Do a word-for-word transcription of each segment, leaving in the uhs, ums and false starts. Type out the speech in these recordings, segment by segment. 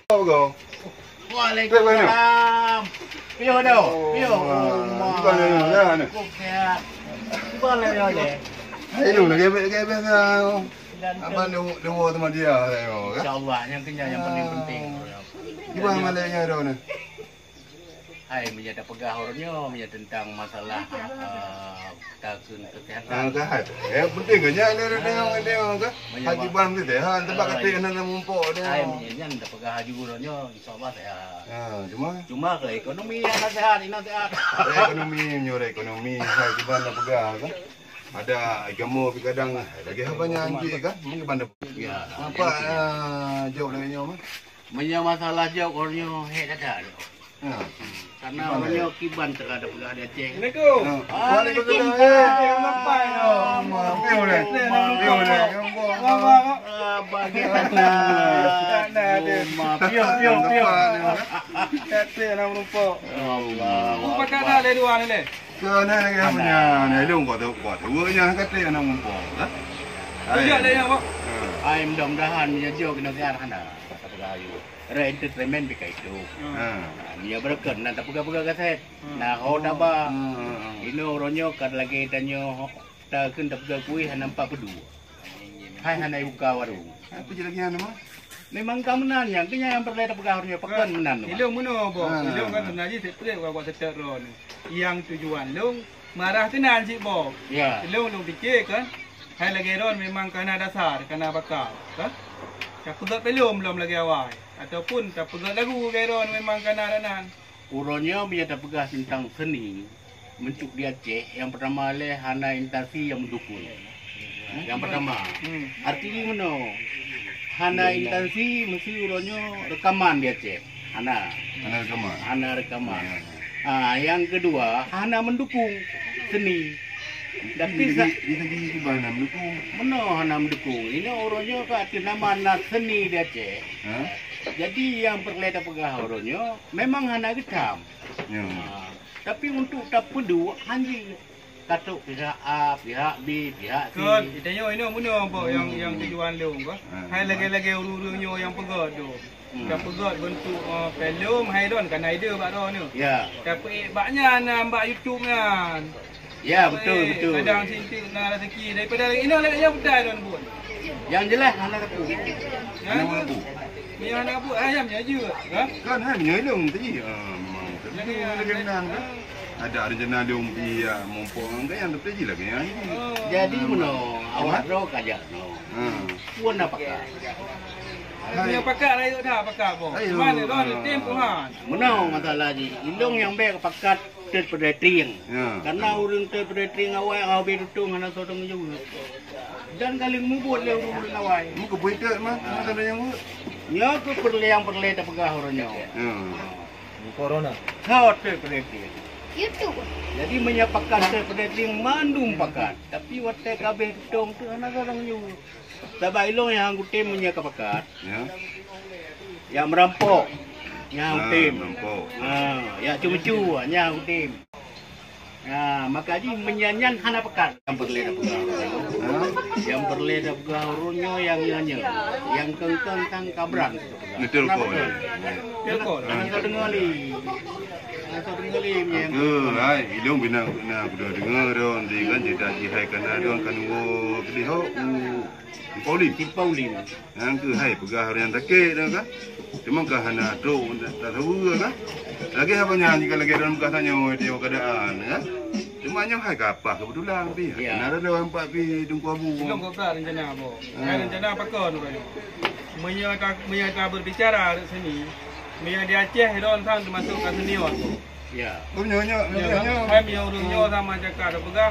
Assalamualaikum. Waalaikumsalam. Piyoh dah. Piyoh. Kiban lé nyoe dah. Kiban lé nyoe. Hai lu lagi baik lagi biasa. Abang lu lu sama dia saya. Insyaallah yang kenyang yang paling penting. Kiban malainya dah ni. Hai, meunyoe tapeugah uroe nyoe, meunyoe teuntang masalah, eh, takheun kesehatan. Ah, sehat. Yang penting kan nyan, dia tengok, tengok kan. Meunyoe Haji Bang tu sehat, sebab kata nyan mumpok dia. Hai, meunyoe nyan tapeugah Haji uroe nyoe, insyaallah sehat. Ha, cuma? Cuma ke ekonomi yang tak sehat, ina sehat. Ekonomi, meunyoe ekonomi, Haji Bang dah peugah kan. Ada agama pi kadang lagi apa nyan cik kan? Mungkin banda. Ya. Apa, ah, jawab lagi nyoe mah? Meunyoe masalah jawab uroe nyoe, hek dada. Ha. Karena uroe nyoe kiban teuka tapeugah di Aceh. Assalamualaikum. Waalaikumsalam. Waalaikumsalam. Maaf, maaf, maaf. Ah, bagi. Maaf, maaf. Piyoh, piyoh, piyoh. Kata nak merumpok. Allah. Bukan kata ada dua ni leh. Kena lagi apa nya? Ni lu kau tu, kau tu. Nya kata nak merumpok, ha? Tunjuk dia yang, Pak. Ha. Ai, mudah-mudahan meunyoe jok kena siar hana. Kata peugah ayu. Re entertainment bika itu. Ha. Ha, meunyoe beureukat na tapeugah-peugah kaset. Hmm. Na ho taba. Hmm, hmm, hmm. Inoe uroe nyoe ka lagèe tanyoe ho-, takheun tapeugah kueh hana empat peuduek. Hai hana ibuka warong. Apa je lagi anu mah? Memang ka meunan nyan, keu nyan nyang peureulèe tapeugah uroe nyoe pakon meunan. Ilong meunoe boh. Ah. Ilong kan sebenarnya seperti buat setek ron. Yang tujuan long marah tenan cit boh. Ya. Ilong long pikir kan. Hai lagèe ron memang kana dasar, kana bakal, kan? Tapeugah pelom lom lagèe awai ataupun tapeugah lagu lagèe ron memang kana danan. Uroe nyoe meunyoe tapeugah teuntang seuni, meuncok di Aceh, nyang peurtama lé hana instansi nyang meudukung. Nyang peurtama, arti jih meunoe, hana instansi meusti uroe nyoe reukaman di Aceh. Hana. Hana reukaman. Hana reukaman. Ah, nyang keudua, hana meudukung seuni. Tapi di segi kiban hana meudukung. Meunoe hana meudukung. Inoe uroe nyoe ka ateueh nama na seuni di Aceh. Jadi nyang peureulèe tapeugah uroe nyoe memang hana geutam. Ya. Ha, tapi untuk tapeuduek hanjeuet. Katok pihak A, pihak B, pihak C. Kon, tanyoe inoe meunoe boh nyang, nyang tujuan lôn boh. Ha. Hai lagèe-lagèe ureueng-ureueng nyoe nyang peugah tu. Hmm. Nyang peugah bentuk, eh, pelom hai don kana ide bak droeneuh. Ya. Tapi bak nyan, eh, bak YouTube nyan. Ya, betul, betul. Kadang sintik na rezeki daripada inoe lagèe nyang beutôi lôn buet. Yang jelas hana teupeu. Hana teupeu. Meunyoe hana buet ayam nyan jeuet, ha? Kan hai meunyoe ilong tadi. Ah, memang. Lagi, lagi menang kan. Ada rencana dia umpi ya mumpung kan yang tapi ji lagi yang ini. Oh. Jadi meunoe awak droe ka jak noh. Ha. Pun dah pakat. Hai. Meunyoe pakat rayeuk dah pakat boh. Ayo. Mana droe tem Tuhan. Meunoe masalah jih. Ilong nyang bèk pakat Tet peudetring. Ya. Karena ureueng tet peudetring awai habéh tutong hana soe tanggung jaweueb. Dan galeng mubuet lé ureueng-ureueng awai. Muka buet tet mah, hana soe tanggung jaweueb. Nyoe keuh peureulèe-peureulèe tapeugah uroe nyoe. Ya. Corona. Ho tet peudetring. YouTube. Jadi meunyoe pakat tet peudetring mandum pakat, tapi watèe ka habéh tutong tu hana soe tanggung jaweueb. Sabab ilong nyang kutem meunyoe ka pakat. Ya. Nyang meurampok, nyang kutem. Merampok. Ha, nyang cu-cu, nyang kutem. Ha, maka jih meunyoe nyan hana pakat. Nyang peureulèe tapeugah. Ha? Nyang peureulèe tapeugah uroe nyoe nyang nyoe nyoe. Nyang keng-keng tang kabran. Betul ko. Betul ko. Hana soe deungö lé. Hana soe deungö lé meunyoe. Ke, hai, ilong bina na kuda deungö ron, di kan cerita jihai kana ron kan wo keudeh ho. Simpang Ulim. Simpang Ulim. Nyang keuhai peugah ureueng nyang sakét tu kan. Cuma ka hana trok tak tahu kan. Lagi apa nyan jika lagi dalam peugah tanyoe dia keadaan kan. Cuma nyoe hai ka apa kebetulan pi. Ya. Nah ada empat pi Teungku Abu. Belum kau rencana apa? Ah. Rencana apa kau tu kan? Meunyoe ta, meunyoe ta berbicara seni, meunyoe di Aceh ron sang termasuk ka senior tu. Ya. Oh, nyoe, nyoe, nyoe, nyoe. Hai, meunyoe ureueng nyoe sama cakap dah peugah,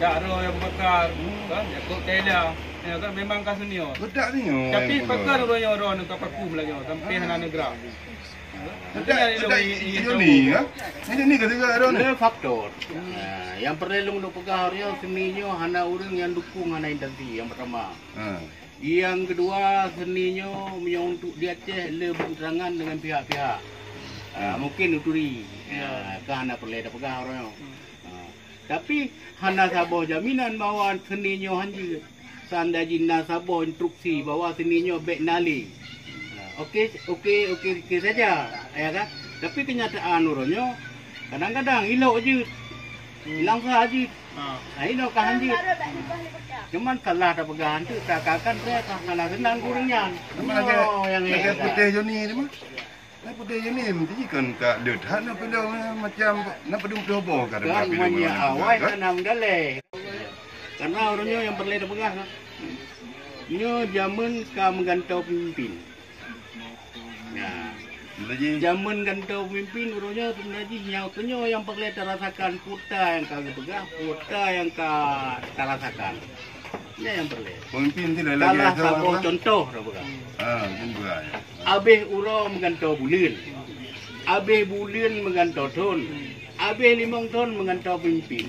dak droe nyang peugah, kan, Yakub Taylor. Ya, kan, memang ka senior. Bedak ni nyoe. Tapi pakon ureueng nyoe droe ka paku meulajoe, sampai hana neugra. Bedak, bedak, ni, ha? Ni, ni ka tiga droe ni. Ni faktor. Nah, nyang peureulèe lôn peugah, ureueng seni nyoe hana ureueng nyang dukung, hana intansi nyang pertama. Ha. Nyang keudua, seni nyoe meunyoe untuk di Aceh le berketerangan dengan pihak-pihak. Ah, mungkin uturi. Ah, ka hana peureulèe tapeugah uroe nyoe. Ah, tapi hana saboh jaminan bahwa seni nyoe hanjeuet. Seandai jih na saboh instruksi bahwa seni nyoe bèk na lé. Ah, Oke, oke, oke, oke saja, ya kan? Tapi kenyataan uroe nyoe kadang-kadang ilok jeuet, ilangsa jeuet. Ha. Nah, inoe ka han jeuet. Cuman salah tapeugah han jeuet, seakan-akan saya salah seunang keu ureueng nyan. Sama lagèe, nyoe nyang lagèe hebat. Putéh Joni ni mah. Nah, putéh Joni mesti kan ka deuh that na peunoh macam na padum ploh boh ka. Kan deungon awai kan? Tanam daleh. Karena uroe nyoe nyang peureulèe tapeugah, nyoe jameun ka meugantoe peumimpin. Nah, jameun gantoe peumimpin uroe nyoe seubeuna jih nyoe keuh nyoe nyang peureulèe tarasakan peue nyang ka geupeugah, peue nyang ka tarasakan. Nyan nyang peureulèe. Peumimpin tu lagèe salah saboh contoh dah peugah. Ha, mungkin betul. Abéh uroe meugantoe buleuen. Abéh buleuen meugantoe thon. Abéh limong thon meugantoe peumimpin.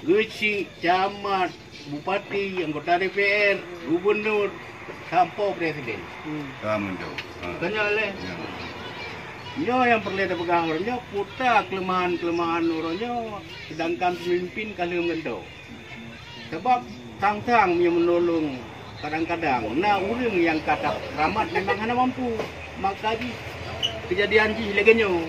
Geuchik, camat, bupati, anggota D P R, gubernur, sampoe presiden. Hmm. Ka meugantoe. Ha. Tanya lé. Ya. Nyoe nyang peureulèe tapeugah uroe nyoe, peue keuleumahan-keuleumahan uroe nyoe, sedangkan peumimpin ka lheueh meugantoe. Sabab sang-sang meunyoe meunolong kadang-kadang na ureueng nyang ka ramat memang hana mampu, maka jih keujadian jih lagèe nyoe.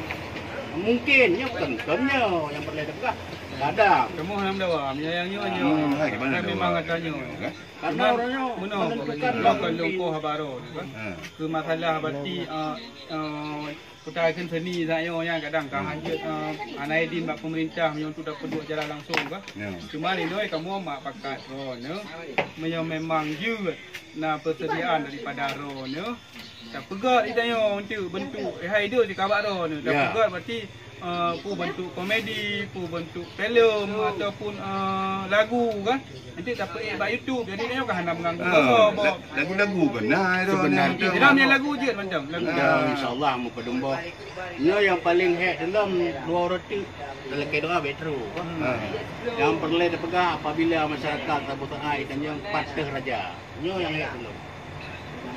Mungkin nyoe kon, kon nyoe nyang peureulèe tapeugah. Kadang. Kamoe hana meudawa, meunyoe nyang nyoe, nyoe. Hmm, hai, gimana dawa? Memang ata nyoe. Kan? Karena ureueng nyoe menentukan lungkoh haba droe kan. Ha. Keu masalah bati, eh, eh, Peue takheun seuni sayoe nyan kadang ka hanjeuet, eh, hana idin bak peumeurintah meunyoe untuk tapeuduek jalan langsong ka. Ya. Cuma linoe kamoe mak pakat droeneuh, meunyoe memang jeuet na persediaan daripada droeneuh, tapeugah di tanyoe untuk bentuk, eh, hai deuh di kabak droeneuh, ya, tapeugah berarti, eh, peue bentuk komedi, peue bentuk filem ataupun, eh, lagu kan. Nanti tapeuék bak YouTube, jadi nyoe ka hana meuganggu. Ah, lagu-lagu kan. Nah, itu sebenarnya. Dalam yang lagu jeuet macam lagu. Ya, insya-Allah meupadum boh. Nyoe nyang paleng hék dalam dua uroe teuk, talakée doa bék trok. Ah. Nyang peureulée tapeugah apabila masyarakat saboh seuai tanyoe patéh raja. Nyoe nyang hék dalam.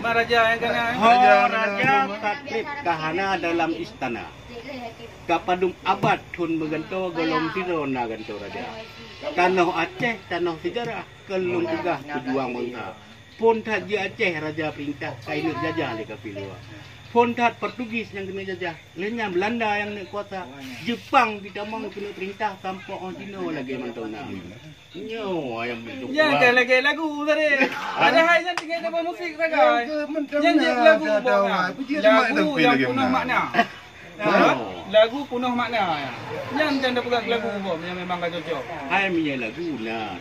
Ma raja nyang kana? Ho raja ka treb ka hana dalam istana. Ka padum abad thon meugantoe gohlom sidroe na gantoe raja. Tanoh Aceh, tanoh seujarah. Keu lôn peugah peujuang bansa. Phon that jeuet Aceh raja peurintah ka ineuk jajah lé kafé luwa. Phon that Portugis nyang keuneuk jajah, lheueh nyan Beulanda nyang neuk kuasa. Jeupang jitamong keuneuk peurintah sampoe óh jinoe lagée mantong na. Nyoe ayam itu. Nyang kuat. Kan lagée lagu tadi. Padahai nyan tinggai deungon musik sagai. Nyang jeuet lagu boh na. Lagu nyang peunoh makna. Ha? Lagu peunoh makna. Nyan dan dah peugah lagu boh nyang memang ka cocok. Hai meunyoe lagu na.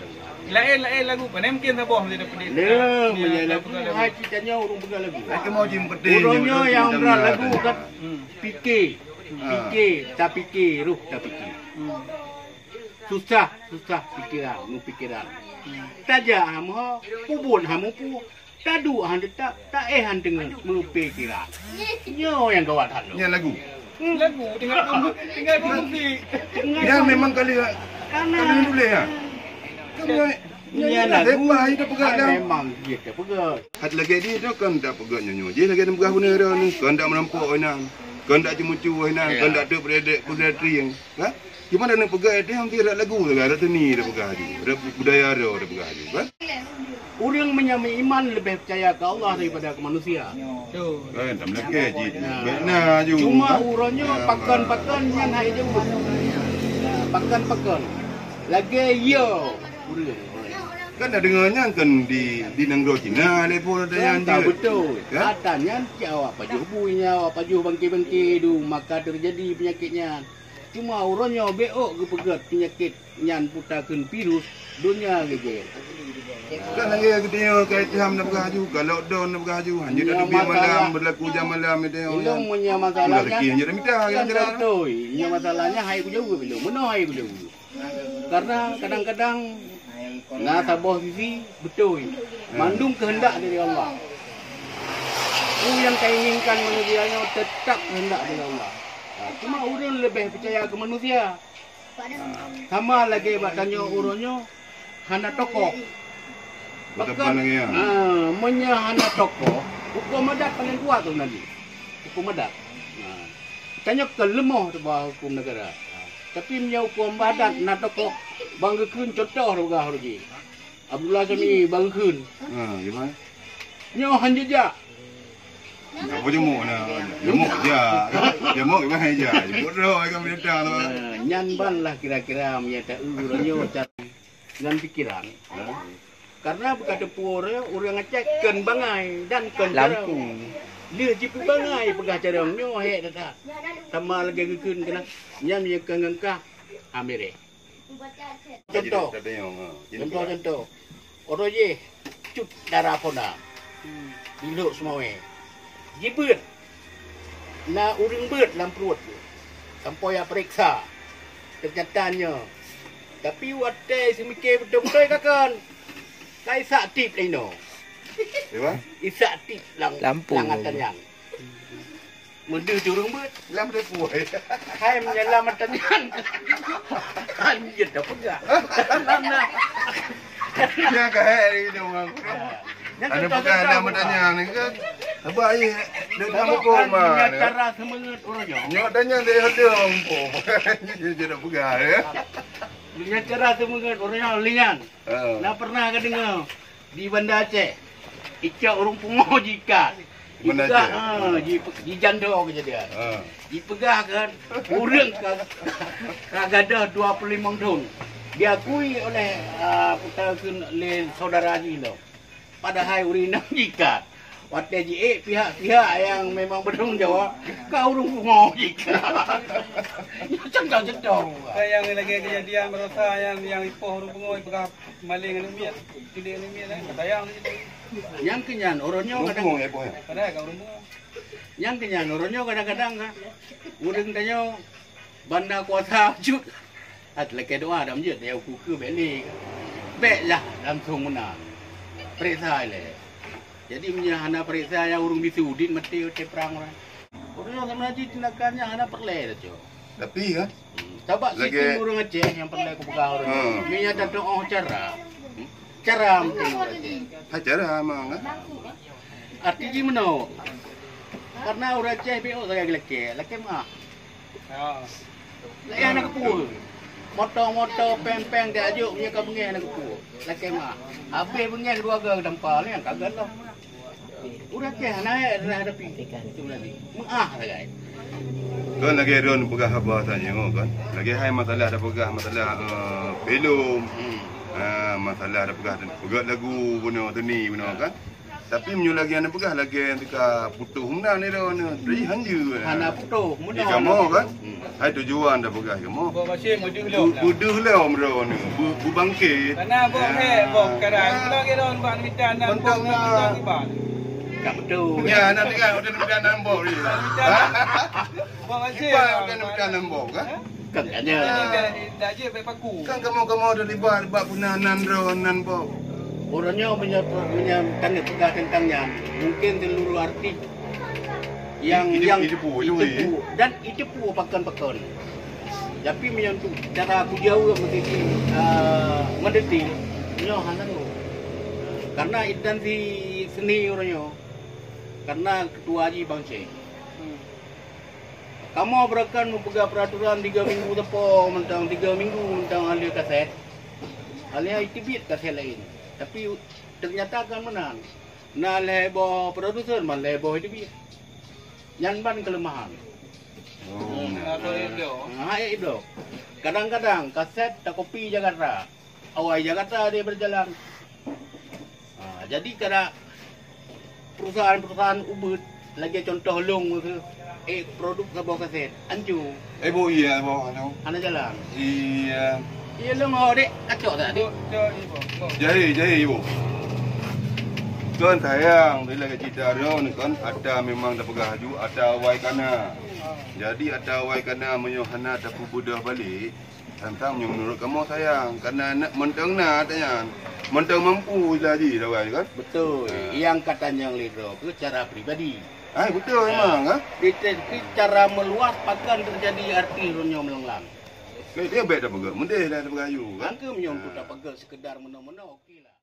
Laén-laén lagu, pane mungkin saboh mesti dapat. Le, meunyoe lagu hai cit tanyoe ureuëng peugah lagu. Hai keumoe jih meupeudeh. Ureuëng nyoe nyang brat lagu kan pike. Pike, tapike, roh tapike. Susah, susah pikeran, meupikiran. Tajak hamoe, pubon hamoe pu. Taduek han teutap, taéh han teungeut, meupikiran. Nyoe nyang gawat that lom. Nyan lagu. Lagu tinggai pun, tinggai pun musik. Nyan memang kali, kali tuléh ya. Nyan lagu. Memang jih tapeugah. Hat lagée jih tu kan tapeugah nyoe-nyoe. Jih lagée tapeugah beuna dah ni. Kan dak meunampok inan. Kan dak ceumucu inan. Kan dak teuk berdek, berdek trieng. Ha? Cuma dah nak peugah, dia hampir rak lagu dah, rak seni dah peugah aju, rak budaya dah, dah peugah aju, kan? Ureuëng meunyo meuiman leubeh peucaya keu Allah daripada keu manusia. Betul. Kan, tak melakeh cit. Ya. Baik na aju. Cuma uroe nyoe pakon-pakon nyan hai jauh. Ya, pakon-pakon. Lagée yo ureuëng. Kan dah dengar nyan kan di, di nanggroe Cina, lepo dah nyan. Kan tak betul. Kan? Ata nyan cit awak pajoh bui nyan, awak pajoh bangke-bangke du, maka terjadi penyakit nyan. Cuma uroe nyoe bék ôk geupeugét peunyakét nyan peue takheun virus, donya geugét. Kan lagée geutanyoe ka itam na peugah aju, ka lockdown na peugah aju, hanjeuet na teubiet malam, beulaku jam malam itu. Ilong meunyoe masalahnya, kan beutôi. Nyoe masalahnya hai kujaweueb ilong, meunoe hai kujaweueb. Karena kadang-kadang na saboh sisi beutôi. Mandum keuheundak dari Allah. Peue nyang ka inginkan manusia nyoe teutap keuheundak dari Allah. Cuma ureuëng leubeh peucaya keu manusia. Sama lagée bak tanyoe uroe nyoe hana tokoh. Beuteupan lagée nyan. Ha, meunyoe hana tokoh, huköm adat paleng kuat tu nanti. Huköm adat. Ha. Tanyoe kon leumoh teuba huköm negara. Ha. Tapi meunyoe huköm adat na tokoh, bang geukheun contoh rugah rugi. Abdullah Sami bang geukheun. Ha, gimana? Nyoe han jejak. Apa jemuk na? Jemuk ja. Jemuk ke bahai ja. Jemuk roh kan binatang tu. Nah, nyan ban lah kira-kira meunyo ta ureueng nyoe cara ngon pikiran. Ha? Karena beuka teupeu ureueng Aceh kon bangai dan kon carông. Leuh jipeubangai peugah carông nyoe hék that-that. Sama lagèe geukheun keunan nyan meunyo kon ngon kah, ha, mireh. Contoh. Contoh-contoh. Uroe jéh cut dara pona di Lhok Seumawé. Jibeuet. Na ureueng beuet lam pruet. Sampoe jak peuriksa. Teunyata nyoe. Tapi watèe seumiké beutôi-beutôi ka kon. Ka isak tip inoe. Isak tip lam, lam ata nyan. Meudeuh ureueng beuet. Lam depo. Hai meunyo lam ata nyan. Kan jeuet dah peugah. Lam na. Nyan ka hai hari tu, Bang. Nyan anu contoh, peugah contoh, lam ata nyan ni kan. Apa ai? Dia tak hukum, ah. Cara semangat ureueng nyoe. Nyoe tanya dia ada hukum. Dia dah peugah ya. Nyan cara semangat ureueng nyoe linyan. Ha. Na pernah ka deungoe di Banda Aceh, icok ureueng pungo jiikat. Banda Aceh. Jipeugah, ha, ji-, jijando keujadian. Ha. Jipeugah kan, ureueng ka, ka gadôh dua puluh lima thon. Diakui oleh, ah, peue ta kheun lé saudara jih lom. Padahai ureueng inong jiikat. Watèe jiék pihak-pihak nyang memang bertanggung jawab, ka ureueng pungo jiikat. Nyan cang-cang cedong. Kan nyang lagèe keujadian baroesa nyang, nyang ipoh ureueng pungo jipeugah maléng aneuk miet, culik aneuk miet, kan sayang lagèe tu. Nyang keu nyan, uroe nyoe kadang-kadang. Padahai ka ureueng pungo. Nyang keu nyan, uroe nyoe kadang-kadang ka ureueng tanyoe ban na kuasa jeuet. At lakèe doa dak meujeuet, ya uku keu bèk lé. Bèk lah langsung meunan. Peuriksa ilèe. Jadi meunyo hana peuriksa, ya ureueng bisu dit maté watèe prang orang. Ureueng nyang sama jih tindakan nyang hana peureulèe dah, Cok. Tapi kan? Hmm. Sabab lagèe sistem ureueng Aceh nyang peureulèe kupeugah ureueng. Hmm. Meunyo tatu'oh cara. Hmm? Cara meuteumèe ureueng Aceh. Ha, cara memang kan? Arti jih meunoe. Karena ureueng Aceh B O sagai lakèe, lakèe meu'ah. Ha. Lakèe hana keupeue. Moto-moto, péng-péng diajok, meunyo ka beungèh hana keupeue. Lakèe meu'ah. Habéh beungèh keuluwarga geudampa, nyan ka geulah. Ureueng Aceh hana hadapi. Meu'ah sagai. Kan lagèe droen peugah haba tanyoe kan. Lagèe hai masalah tapeugah masalah, eh, belom. Hmm. Ah, masalah tapeugah peugah lagu bunoe, seni bunoe kan. Tapi meunyoe lagèe nyang peugah lagèe nyang teuka putôh meunan nyoe, jadi hanjeuet. Hana putôh, meunan. Di kamoe kan? Hmm. Hai tujuan dah peugah kamoe. Boh Basim beudeuh lom. Beudeuh lom droe nyoe. Beubangkit. Karena boh hek, boh karai. Meunan lagèe droen bak mita nan boh na mita kiban. Ka beutôi. Ya, nan teuka udah mita nan boh ni. Boh Basim. Kiban udah mita nan boh kan? Kan tanya. Kan kamoe-kamoe terlibat bak peuna nan droe nan boh. Uroe nyoe meunyoe, meunyoe tanyoe peugah teuntang nyan, mungken seuluruh artis nyang, nyang jiteupeue, jiteupeue dan jiteupeue pakon-pakon. Tapi meunyoe untuk cara kujaweueb meuseuti, eh, meudetail, nyoe hana nyoe. Karena instansi seni uroe nyoe, karena ketua jih Bang Syeh. Kamoe beurakan meupeugah peuraturan tiga minggu sapo mantong, tiga minggu mantong alheuh kaset. Alheuh jiteubiet kaset laén. Tapi teunyata kon meunan. Na lhèe boh produsen, ban lhèe boh jiteubiet. Nyan ban keuleumahan. Oh. Hmm. Hana jibloe. Kadang-kadang kaset takopi Jakarta. Awai Jakarta dia berjalan. Ha, jadi kada perusahaan-perusahaan ubeut lagèe contoh lôn tu, eh, produk saboh kaset, ancu. Eh, bu, iya, bu, anu. Hana jalan. Iya. Iya, lôn ho dek, kacok tak dek? Jahil, jahil, bu. Kan sayang, bila cerita dia ni kan, ata memang dah peugah aju, ata awai kana. Jadi ata awai kana meunyoe hana tapeubeudôh balek, Tantang nyoe meunurot kamoe sayang, karena na, mantong na ata nyan. Mantong mampu lah jih sagai kan? Betul. Ha. Nyang ka tanyong lé droe keu cara pribadi. Ai, betul memang, ha? Di te-, di cara meuluas pakon teujadi artis uroe nyoe meulanglang. Dia bèk tapeugah, meudeh dah tapeugah aju kan? Angka meunyoe untuk tapeugah sekedar meunoe-meunoe, oke lah.